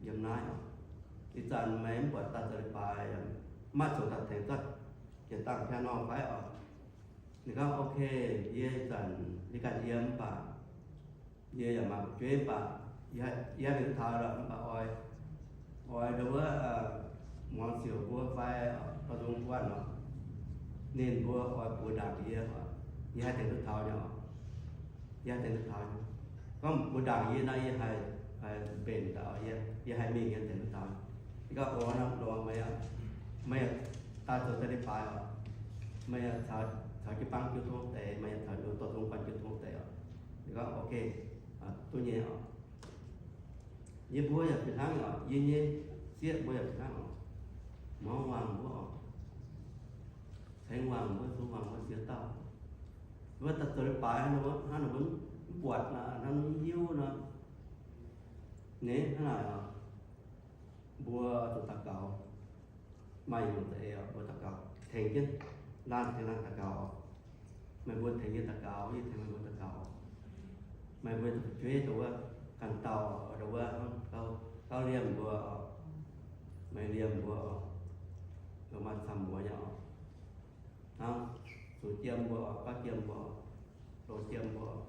yiem naaiv oc. Ih zanc meih mv buatc daaih zoux leiz-baaix, mv maaih coux daaih tengx zatv yietc dangh piano fai oc? Ninh gorngv, ok, yie ih zanc yie ganh yiem mv baac yie yaac maaih fu'jueiv mv baac Yie haih tengx duqv taux lorqc, mv baac oix, oix ndau wuov muangx ziouc mbuo fai dorh nzung guanh nor, ninh mbuo oix buoz ndaangc yie, yie haih tengx duqv taux nyei. Yie haih tengx duqv taux nyei. Gorngv buoz ndaangc yie nor, yie haih mbenc daaih, yie haih mingh, yie tengx duqv taux. Yie gorngv, O, naaiv longx, meih, meih daaih zoux deix leiz-baaix oc, meih caux jiu-baang jiu tong deix, meih caux dorh nzung guanh jiu tong deix oc. Yie gorngv, Ok, duqv nyei oc. Yie mbuo yaac fih hnangv oc, yie nyei sieqv mbuo yaac fih hnangv oc. Mouz wangc mbuo oc, ceng wangc mbuo, zuqc wangc mbuo ziex dauh. Mbuo daaih zoux leiz-baaix hnangv, ninh mbuo mv buatc nor, hnangv mv hiuv nor, ninh hnangv naaic oc, mbuo zuqc daux gaux. Maaih nyungc za'eix oc, mbuo daux gaux tengx jienv, laanh tengx laanh daux gaux oc. Meih mbuo tengx yie daux gaux, yie tengx meih mbuo daux gaux. Meih mbuo fu'jueiv ndau wuov ganh dauh, ndau wuov gauv liemh mbuo oc, meih liemh mbuo oc, maaih camv muoz nyei oc. Hnangv zuqc jiem mbuo oc, gauv jiem mbuo oc, loz jiem mbuo oc,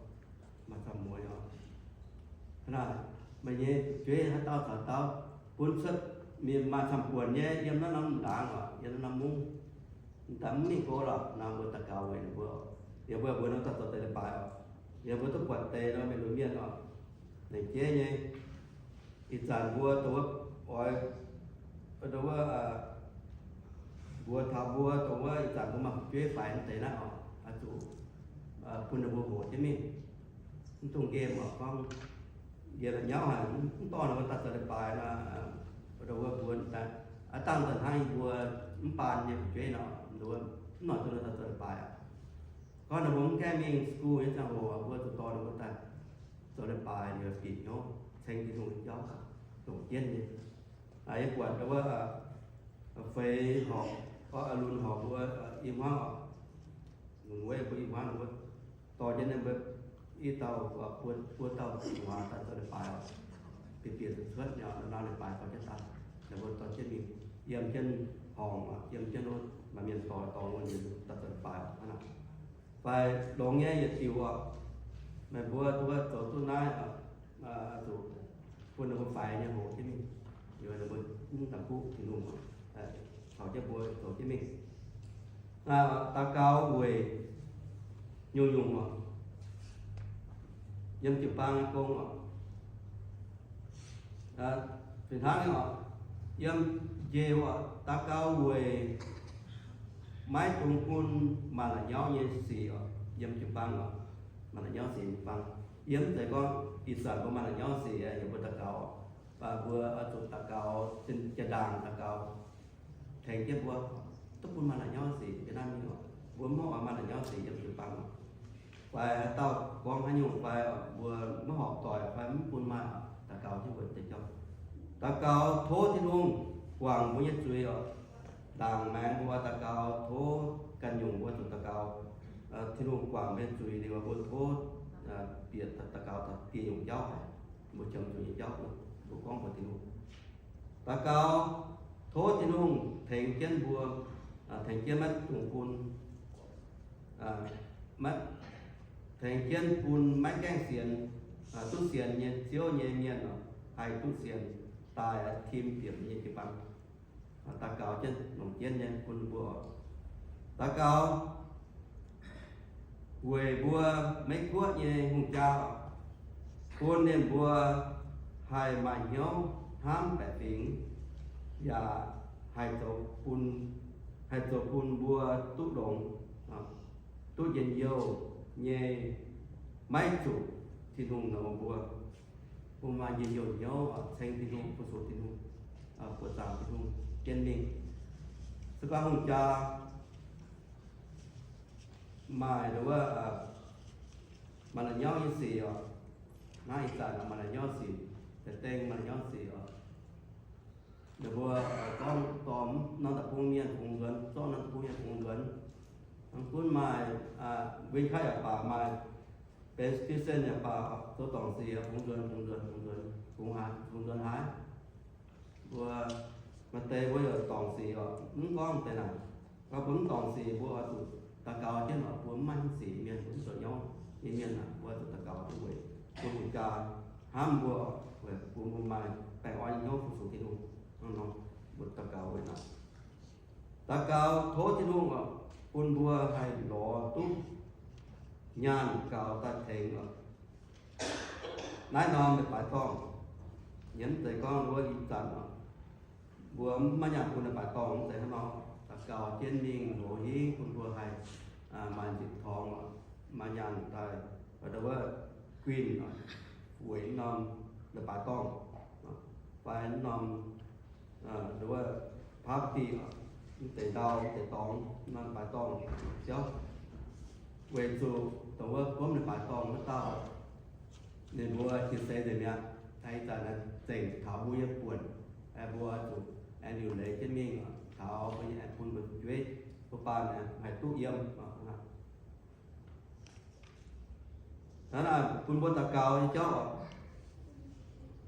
maaih camv muoz nyei oc. Hnangv naaic, meih nyei fu'jueiv haaix dauh caux dauh bun cuotv mienh maaih camv buonc nyei yiem naaiv norm ndaangc oc, yiem naaiv norm mungv. Daaih mv mingh go lorqc, naaiv mbuo daux gaux weic ninh mbuo. Yie mbuo mbuo nor daaih zoux deix leiz-baaix oc. Yie mbuo duqv buatc deix nor mienh lunx mienh oc, lengc jeiv nyei. Ih zanc mbuo dongh wuov oix, dongh wuov, mbuo taux mbuo dongh wuov ih zanc mbuo maaih fu'jueiv faix deix naaiv oc, oix zuqc bun ninh mbuo hoqc jienv mingh. Mv dungx nqemh oc, gorngv yie la'nyauv haic, mv dorh ninh mbuo daaih zoux leiz-baaix nor, dongh wuov mbuo aav dangh nzengc hnangv yie mbuo mv baan nyei fu'jueiv nor, mv noic duqv ninh daaih zoux leiz-baaix aqv. Gorngv ninh mbuo mv gaengh mingh school nyei ziangh hoc, mbuo zuqc dorh ninh mbuo daaih zoux leiz-baaix, ninh bieqc hnyouv ceng Tin-Hungh nyei jauv, longc jienv nyei. Yie buatc wuov feix horpc, lunx horpc mbuo i hmuangv oc, lunx weiv mbuo i hmuangv wuov, dorh jienv ninh mbuo i dauh buo dauh muoz daaih zoux leiz-baaix oc. Bieqc bieqc cuotv nyei, nor leiz-baaix dorh jienv daaih, ninh mbuo dorh jienv mingh yiem jienv horngc, yiem jienv wuov maaih mienh dorh dorh wuov ninh daaih zoux leiz-baaix oc. Hnangv naaic fai longx nyei yietc diuc oc. Meih mbuo duqv zoux duqv naaiv oc, zuqc bun ninh mbuo faix nyei hoqc jienv mingh, ninh mbuo mv daaih kuv Tin-Hungh oc, taux jienv mbuo zoux jienv mingh. Daux gaux weic nyungc-nyungc oc, yiem jiu-baang nyei gong oc. Fih hnangv oc, yiem njiec oc, daux gaux weic maiv dungx bun maaih la'nyauv nyei sic oc, yiem jiu-baang oc, maaih la'nyauv sic jiu-baang. Yiem mv zeiz gorngv ih zanc mbuo maaih la'nyauv sic, yie mbuo daux gaux oc, mv baac mbuo oix zuqc daux gaux, jaa-ndaangc daux gaux tengx jienv mbuo, duqv bun maaih la'nyauv sic yiem naaiv mingh oc. Mbuo mv horpc maaih la'nyauv sic yiem jiu-baang oc. Fai haaix dauh gorngv haaix nyungc fai oc, mbuo maiv horpc doic fai mv bun maaih oc, daux gaux jienv mbuo deix jauv. Daux gaux tov Tin-Hungh guangc mbuo nyei zuiz oc. Ndaangc maengx mbuo daux gaux tov ganh nyungc mbuo zuqc daux gaux, Tin-Hungh guangc mbuo nyei zuiz liuz, mbuo tov bieqc daux gaux taux dieh nyungc jauv haic, mbuo qiemx zuiz nyei jauv, mbuo gorngv mbuox Tin-Hungh. Daux gaux tov Tin-Hungh tengx jienv mbuo, tengx jienv maiv dungx bun, maiv, tengx jienv bun maiv gaengh sienx, duqv sienx nyei Ziouv nyei mienh haih duqv sienx daaih tim bieqc mbuo nyei jiu-baang. Daux gaux jienv longc jienv nyei bun mbuo. Daux gaux weic mbuo Meiv Guoqv nyei hungh jaa, bun ninh mbuo haih maaih hnyouv hnamv baeqc fingx, yaac haih zoux bun, haih zoux bun mbuo duqv longx, duqv njien-youh nyei, maiv zuqc Tin-Hungh nouz mbuo. Bun maaih njien-youh hnyouv ceng Tin-Hungh, fu-sux Tin-Hungh, buoqc zaangc Tin-Hungh jienv mingh. Se gorngv hungh jaa maaih wuov, maaih la'nyauv nyei sic oc. Naaiv ih zanc maaih la'nyauv sic, deix deng maaih la'nyauv sic oc. Ninh mbuo gorngv dorh norm deic-bung mienh fungx nzuonx, zorqv norm deic-bung mienh fungx nzuonx. Hnangv gunv maaih, nquin kaiv yaac baac, maaih benx Christian yaac baac, zoux dorngc sic fungx nzuonx, fungx nzuonx, fungx nzuonx, fungx haaix, fungx nzuonx haaix. Mbuo maaih deix mbuo yaac dorngc sic oc, mv gorngv deix naaic. Gorngv mbuo mv dorngc sic, mbuo oix zuqc daux gaux jienv oc, mbuo mv maaih hnyouv sic mienh, mbuo mv zoux hnyouv nyei mienh aac, mbuo oix zuqc daux gaux jienv weic bun hungh jaa hnamv mbuo oc. bun mbuo maaih baengh orn nyei hnyouv fu-sux Tin-Hungh. Hnangv nor mbuo daux gaux weic naaiv. Daux gaux tov Tin-Hungh bun mbuo haih lorz duqv nyaanh gaux daaih tengx naaiv norm leiz-baaix dorngh. Yie mv zeiz gorngv wuov ih zanc mbuo maiv nyaanh bun leiz-baaix dorngh, mv zeiz hnangv nor. Daux gaux jienv mingh loz-hingv bun mbuo haih maaih nzipc torngx, maaih nyaanh daaih, wuov, guinh weic norm leiz-baaix dorngh, fai norm, wuov, party, mv deix ndau, mv deix dorngx, norm leiz-baaix dorngh ziouc. Weic zuqc dongh wuov gomv leiz-baaix dorngh wuov dauh, ninh mbuo jiu-seix nzengc mi'aqv. Ih zanc zengc taux mbuo nyei buonc, mbuo zuqc aengx liuc leiz jienv mingh taux mbuo nyei, aengx bun mbuo fu'jueiv, mbuo baan haih duqv yiem. Hnangv naaic bun mbuo daux gaux nyei jauv oc.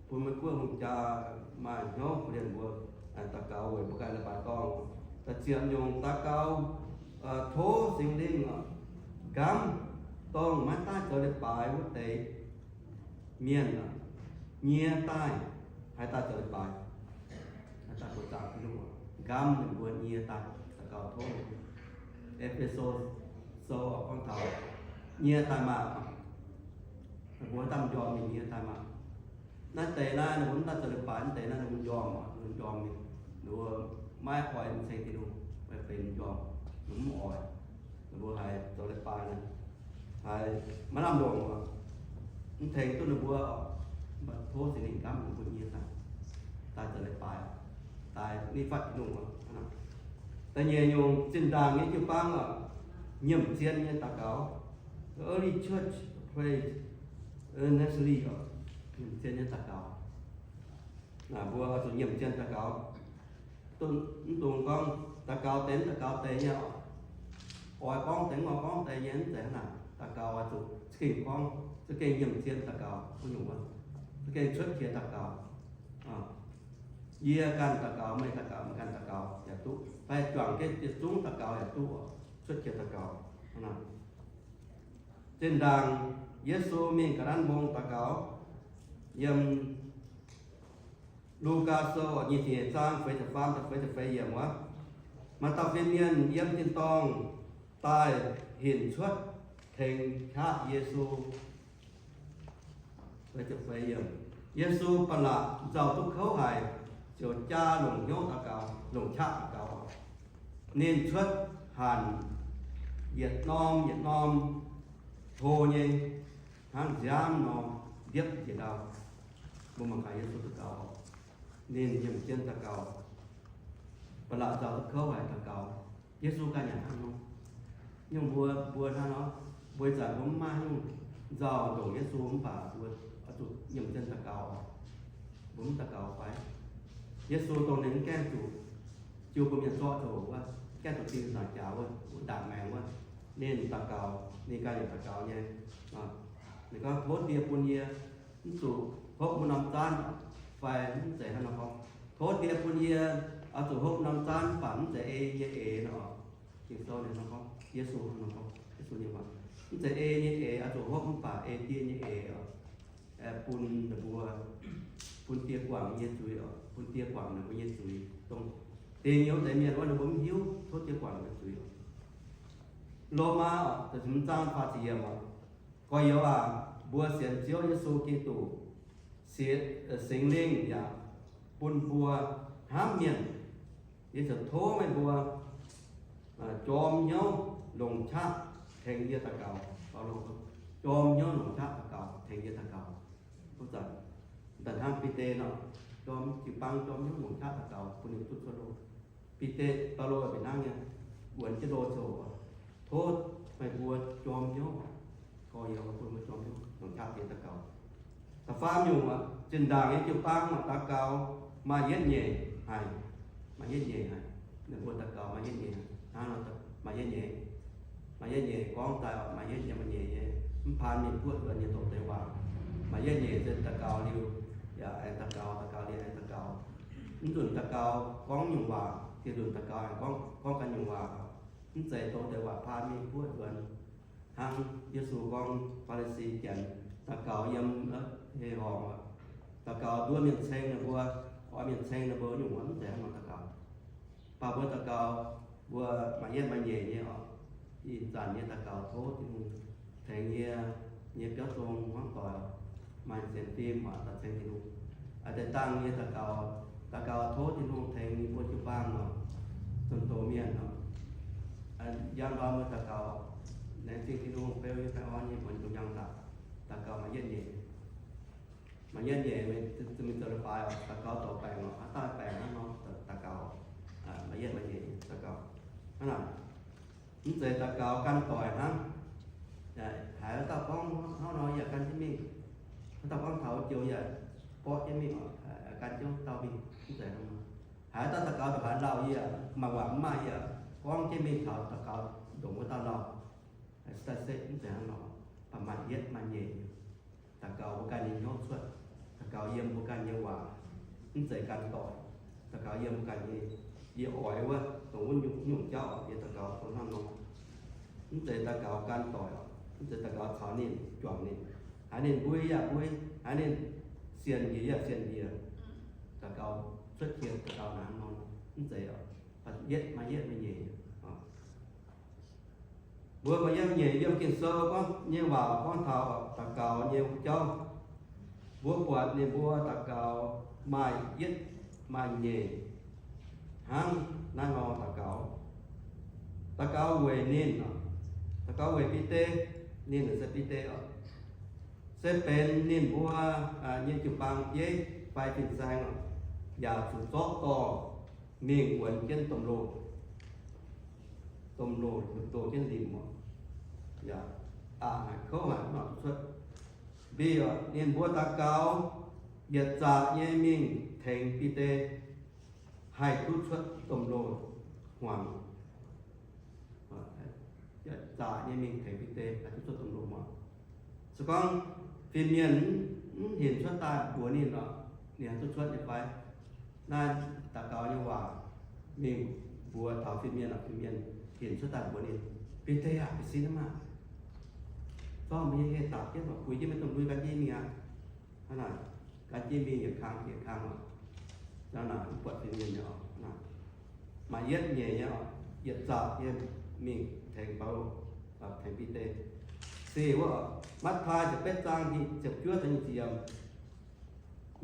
Bun meih guoqv hungh jaa maaih hnyouv korv-lienh mbuo daux gaux weic mbuo ganh leiz-baaix dorngh. Da'ziepc nyungc, daux gaux tov Singx Lingh nqamv dongh maiv daaih zoux leiz-baaix wuov deix mienh nyie daaih, haih daaih zoux leiz-baaix, haih daaih buoqc zaangc Tin-Hungh, nqamv ninh mbuo nyie daaih. Daux gaux tov E^fe^so sou gorngv taux nyie daaih maah, mbuo daaih m'njormh mingh nyie daaih maah. Naaiv deix naaiv ninh mbuo mv daaih zoux leiz-baaix, naaiv deix naaiv ninh mbuo m'njormh, ninh mbuo m'njormh mingh, ninh mbuo maiv oix mingh ceng Tin-Hungh, maiv benx m'njormh, ninh mbuo mv oix. Ninh mbuo haiz zoux leiz-baaix naaic, haiz maiv lamh longc, mv tengx duqv ninh mbuo. Mv baac tov Singx Lingh nqamv ninh mbuo nyie daaih, daaih zoux leiz-baaix, daaih nitv fatv Tin-Hungh. Da'nyeic nyungc, zinh ndaangc nyei jiu-baang oc, nyiemc zien nyei daux gaux. The early church prayed earnestly oc, nyiemc zien nyei daux gaux. Mbuo zuqc nyiemc zien daux gaux. Mv dungx gorngv daux gaux deix, daux gaux deix nyei oc. Oix gorngv deix, oix gorngv deix nyei, mv zeiz hnangv naaic. Daux gaux oix zuqc za'gengh gorngv, za'gengh nyiemc zien daux gaux wuov nyungc wuov, za'gengh cuotv qiex daux gaux. Yie ganh daux gaux, meih daux gaux, meih ganh daux gaux yaac duqv, fai juangc jienv yietc zungv daux gaux yaac duqv, cuotv qiex daux gaux. Zinh ndaangc Yesu mingh ga'naaiv mbong daux gaux, yiem Lugaa Sou nyic ziepc nyeic zaang feix ziepc faam daaih feix ziepc feix yiemc wuov, maaih dauh fin-mienh yiem tin-dorngh daaih hinc cuotv tengx qaqv Yesu. Yesu ba'laqc nzauh duqv kouv haic, ziouc jaa longc hnyouv daux gaux, longc qaqv daux gaux. Ninh cuotv hanc yietc norm yietc norm hlo nyei, hnangv nziaamv nor ndiepv njiec ndau. Mbuo mangc gaax Yesu daux gaux, ninh nyiemc zien daux gaux, ba'laqc nzauh duqv kouv haic daux gaux. Yesu ganh yaac hnangv nor. Nyungc mbuo, mbuo hnangv nor, mbuo ih zanc mbuo mv maaih nyungc nzauh ndongc Yesu mv baac mbuo oix zuqc nyiemc zien daux gaux. Mbuo mv daux gaux fai? Yesu dongh ninh mv gaengh zuqc jiu mbuo mienh zorqv zoux wuov, gaengh zuqc ding naaic jaax wuov, wuov ndaangc maengx wuov, ninh daux gaux, ninh ganh yaac daux gaux nyei. Ninh gorngv, Tov Die bun yie mv zuqc hopv wuov norm zaanv, fai mv zeiz hnangv nor gorngv, Tov Die bun yie oix zuqc hopv norm zaanv mv baac mv zeiz ei yie eix nor. Ging-Sou ninh nor gorngv, Yesu nor gorngv, Yesu nyei waac, mv zeiz ei nyei eix oix zuqc hopv mv baac ei Die nyei eix oc. Bun ninh mbuo, bun Die guangc nyei zuiz oc, bun Die guangc ninh mbuo nyei zuiz. Dongh dingc youz deix mienh wuov ninh mbuo mv hiuv, tov Die guangc ninh mbuo zuiz oc. Lomaa da'hmz zaang faah ziepc yiemc oc. Gorx-youz aac, mbuo sienx Ziouv Yesu Giduc, Singx Lingh yaac bun mbuo hnamv mienh. Yie ziouc tov meih mbuo jorm hnyouv longc qaqv tengx yie daux gaux. Jorm hnyouv longc qaqv daux gaux tengx yie daux gaux. Zanc hnangv Bide nor, jorm jiu-baang jorm hnyouv longc qaqv daux gaux bun ninh duqv cuotv loh. Bide, Baulo fih hnangv nyei, wuonx jienv loh ziouc, Tov meih mbuo jorm hnyouv, gorx-youz bun mbuo jorm hnyouv longc qaqv tengx daux gaux. Da'faam nyungc, zinh ndaangc nyei jiu-baang daux gaux maaih yietv nyeic haic, maaih yietv nyeic haic. Ninh mbuo daux gaux maaih yietv nyeic haic, hnangv nor maaih yietv nyeic, maaih yietv nyeic gorngv daaih maaih yietv nyeic, maaih nyeic nyei, mv paan mingh buoqv nzuonx nyei dongh deix waac. Maaih yietv nyeic se daux gaux liuz yaac aengx daux gaux, daux gaux liuz aengx daux gaux. Mv nzunc daux gaux gorngv nyungc waac, dieh nzunc daux gaux aengx gorngv, gorngv ganh nyungc waac. Mv zeiz dongh deix waac paan mingh buoqv nzuonx. Hnangv Yesu gorngv Faa^li^si Janx daux gaux yiem hei horngc oc, Daux gaux nduov mienh ceng ninh mbuo, oix mienh ceng ninh mbuo nyungc wuov mv zeiz hnangv nor daux gaux. Mv baac mbuo daux gaux, mbuo maaih yietv maaih nyeic nyei oc. Ih zanc nyei daux gaux tov Tin-Hungh tengx yie nyei biauv zong hmuangv doic maaih sienx fim oc, daaih ceng Tin-Hungh. Aa, deix dangh nyei daux gaux, daux gaux tov Tin-Hungh tengx mbuo jiu-baang oc, zunh doz mienh oc. Njang ndorm mbuo daux gaux, laengz zingh Tin-Hungh beu yie baengh orn nyei muonz dongh njang daaih. Daux gaux maaih yietv nyeic, maaih yietv nyeic, mingh zoux leiz-baaix oc, daux gaux dorh baengc oc, haaix dauh baengc hnangv nor daux gaux, maaih yietv maaih nyeic daux gaux. Hnangv naaic, mv zeiz daux gaux gan doic hnangv. Haiz wuov dauh gorngv hnangv nor yaac gan jienv mingh, wuov dauh gorngv taux joux yaac borqv jienv mingh oc, gan jienv wuov dauh mingh, mv zeiz hnangv nor. Haiz wuov dauh daux gaux ndongc haaix lauh yie maaih waac mv maaih yie gorngv jienv mingh taux daux gaux ndongc wuov dauh lauh. Daaih se mv zeiz hnangv nor, baac maaih yietv maaih nyeic. Daux gaux mbuo ganh nyei hnyouv cuotv, daux gaux yiem mbuo ganh nyei waac, mv zeiz gan doic. Daux gaux yiem mbuo ganh nyei, yie oix wuov dongh wuov nyungc jauv yie daux gaux dongh hnangv nor. Mv zeiz daux gaux gan doic, mv zeiz daux gaux caux ninh juangc ninh, haiz ninh mbui yaac mbui, haiz ninh sienx njiec yaac sienx njiec. Daux gaux cuotv jiex daux gaux hnangv nor, mv zeiz oc. Yietv maaih yietv maaih nyeic. Mbuo maaih yietv nyeic yiem Ging-Sou gorngv nyei waac gorngv taux daux gaux nyei jauv. Mbuo buatc ninh mbuo daux gaux maaih yietv maaih nyeic hnangv naaiv nor daux gaux. Daux gaux weic ninh, daux gaux weic Bide, ninh se Bide oc, se benx ninh mbuo nyei jiu-baang bieiv fai fin-saeng, yaac zuqc zorqv dorh mingh wuonx jienv domh loh, domh loh, loh jienv limc oc, yaac aqc haic kouv haic mv duqv cuotv. Mbi oc, ninh mbuo daux gaux yietc zaqc nyei mingh tengx Bide, haih duqv cuotv domh loh hmuangx. Yietc zaqc nyei mingh tengx Bide, haih duqv cuotv domh loh hmuangx. Se gorngv fin-mienh mv hinc cuotv daaih mbuox ninh oc, ninh haih duqv cuotv nyei fai? Naaiv daux gaux nyei waac mingh mbuox taux fin-mienh oc, fin-mienh hinc cuotv daaih mbuox ninh, Bide aah, bieqc sin aqv maah! Zorqv meih nyei heh dapc jienv oc, puix jienv meih domh lui gan jienv mingh aqv. Hnangv naaic, gan jienv mingh yietc kang yietc kang oc. Hnangv naaic mv buatc fin-mienh nyei oc. Maaih yietv nyeic nyei oc, yietc zaqc nyei mingh tengx Baulo, tengx Bide. Se wuov, Matv^taai ziepc betv zaang ziepc juov taux nyic ziepc yiemc.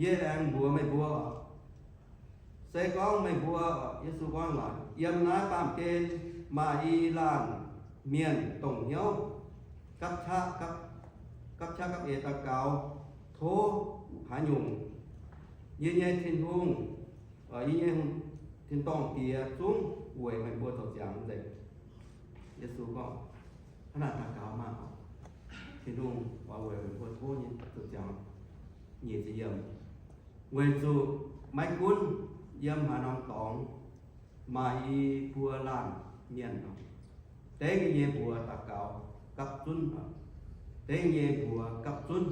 Yie aengx mbuox meih mbuo oc, se gorngv meih mbuo, Yesu gorngv naaic, yiem naaiv baamh gen maaih i laanh mienh dongh hnyouv gapv qaqv, gapv qaqv gapv eix daux gaux tov haaix nyungc, yie nyei Tin-Hungh, yie nyei tin-dorngh Diex zungv weic meih mbuo zoux ziangx nzengc. Yesu gorngv, hnangv naaic daux gaux maah! Tin-Hungh oix weic meih mbuo tov nyei zoux ziangx. Nyic ziepc yiemc. Weic zuqc maiv gunv yiem haaix norm dorngx maaih i buo laanh mienh, dengv nyei mbuox daux gaux gapv zunv, dengv nyei mbuox gapv zunv,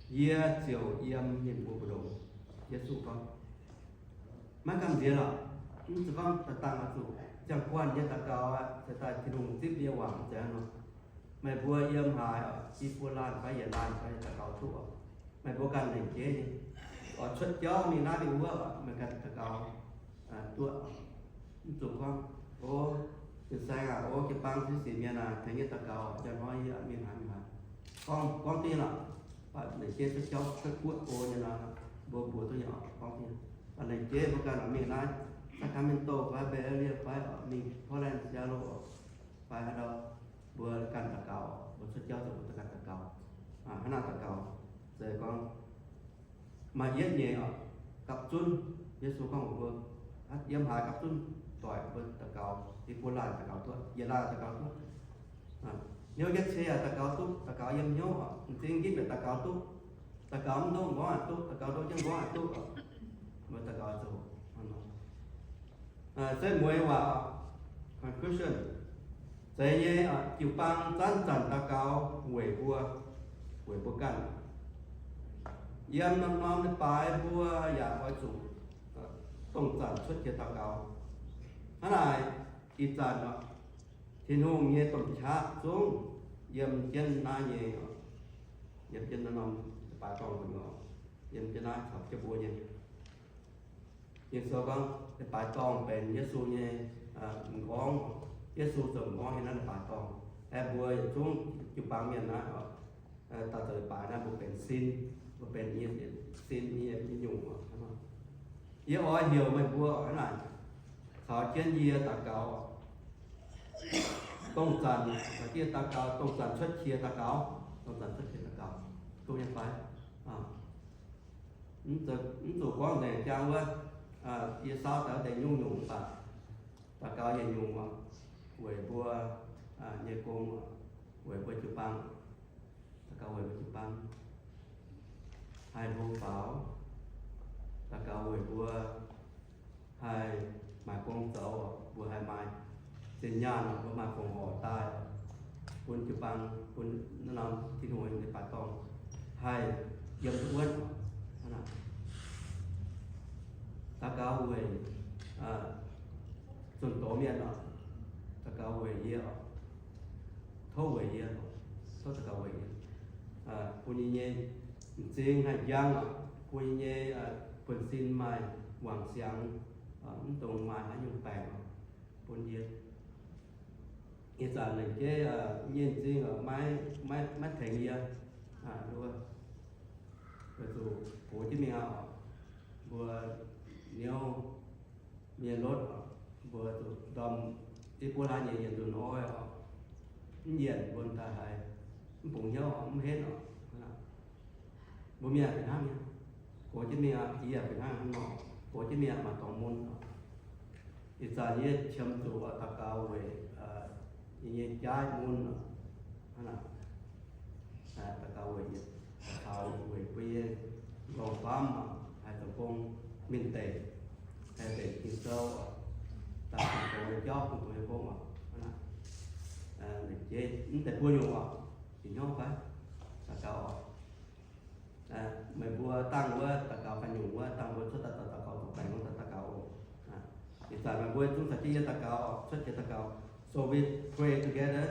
yie ziouc yiem ninh mbuo mbu'ndongx. Yesu gorngv, maiv gamh nziex lorqc. Mv zeiz gorngv daaih dangh oix zuqc ziangh guanh nyei daux gaux aqv, se daaih Tin-Hungh zipv nyei waac mv zeiz hnangv nor. Meih mbuo yiem haaix, i buo laanh fai yietc laanh fai daux gaux duqv oc. Meih mbuo ganh lengc jeiv nyei, oix cuotv jauv mingh naaiv mingh wuov, meih ganh daux gaux duqv. Mv zuqc gorngv, o, fin-saeng aac, o, jiu-baang, sienx mienh aac, tengx yie daux gaux, njang hnoi yie mingh haaix mingh haaix. Gorngv, gorngv diuh lorqc, lengc jeiv cuotv jauv cuotv guoqv go nyei nor, mbuo mbuox duqv nyei oc, gorngv diuh. Lengc jeiv mbuo ganh oix mingh naaiv Sacramento fai Bay Area fai mingh Portland, Seattle fai haaix ndau, mbuo ganh daux gaux, mbuo cuotv jauv zuqc mbuo ganh daux gaux. Hnangv naaiv daux gaux, se gorngv maaih yietv nyeic oc, gapv zunv. Yesu gorngv mbuox mbuo, yiem haaix gapv zunv doic mbuo daux gaux, i buo laanh daux gaux duqv, yietc laanh daux gaux duqv. Hnyouv jienv cie yaac daux gaux duqv, daux gaux yiem hnyouv oc, m'zing nqipv yaac daux gaux duqv, daux gaux mv ndoqv nqorngv yaac duqv, daux gaux ndoqv jienv nqorngv yaac duqv oc. Mbuo daux gaux zoux se mueiz waac, conclusion, zeiz nyei, jiu-baang zanc-zanc daux gaux weic mbuo, weic mbuo ganh. Yiem norm-norm leiz-baaix mbuo yaac oix zuqc dongh zanc cuotv jiex daux gaux. Hnangv naaic, ih zanc Tin-Hungh nyei domh qaqv zungv yiem jienv naaiv nyei, yiem jienv naaiv norm leiz-baaix dorngh nor. yiem jienv naaiv caux jienv mbuo nyei. Ging-Sou gorngv leiz-baaix dorngh benx Yesu nyei m'nqorngv. Yesu zoux m'nqorngv yiem naaiv leiz-baaix dorngh. Aeqv, mbuo yietc zungv jiu-baang mienh naaiv, daaih zoux leiz-baaix naaiv mbuo benx sin, mbuo benx nyei sin, nyei nyungc. Yie oix heuc meih mbuo hnangv naaic, caux jienv yie daux gaux. Dongh zanc caux jienv yie daux gaux, dongh zanc cuotv qiex daux gaux, dongh zanc cuotv qiex daux gaux, duqv nyei fai? Mv zuqc gorngv nzengc jang wuov, yie saauv daaih wuov deix nyungc-nyungc mv baac daux gaux yietc nyungc oc, weic mbuo nyei gong, weic mbuo jiu-baang, daux gaux weic mbuo jiu-baang haih hlo faaux, daux gaux weic mbuo haih maaih gong zoux, mbuo haih maaih zinh nyaanh, mbuo maaih fongc horc daaih, bun jiu-baang, bun naaiv norm Tin-Hungh nyei leiz-baaix dorngh haih yiem duqv wuonv. Daux gaux weic zunh doz mienh oc, daux gaux weic yie oc, tov weic yie, tov daux gaux weic yie, bun yie nyei m'zing haih njang oc, bun yie nyei buonv-sin maaih wangc siangx, mv dungx maaih haaix nyungc baengc oc, bun yie. Ih zanc lengc jeiv nyei m'zing maiv, maiv tengx yie, weic zuqc gox jienv mingh aqv oc, mbuo niouv mienh lotv oc, mbuo zuqc ndorm i buo hlaax nyeic yienc nzunc hnoi oc, mv yienc mbuo daaih haiz mv bungx hnyouv oc, mv henv oc. Mbuo mienh fih hnangv nyei, gox jienv mingh aqv, yie fih hnangv hnangv nor, gox jienv mingh aqv, maaih dorngx mun oc. Ih zanc yie qiemx zuqc daux gaux weic yie nyei jaaiv mun oc, hnangv naaic. Daux gaux weic yie, daux gaux weic mbuo nyei m'nqorngv-famv oc, haih zoux gong mingh deic, haih deic Ging-Sou oc, daaih bun gox nyei jauv, bun gox nyei gong oc, hnangv naaic. Mv deix buo nyungc oc, bieqc hnyouv fai? Daux gaux oc. Meih mbuo dangh wuov daux gaux ganh nyungc wuov, dangh mbuo cuotv daaih daux gaux, daux gaux oc. Ih zanc meih mbuo zungv caux jienv yie daux gaux oc, cuotv jiex daux gaux. So we pray together.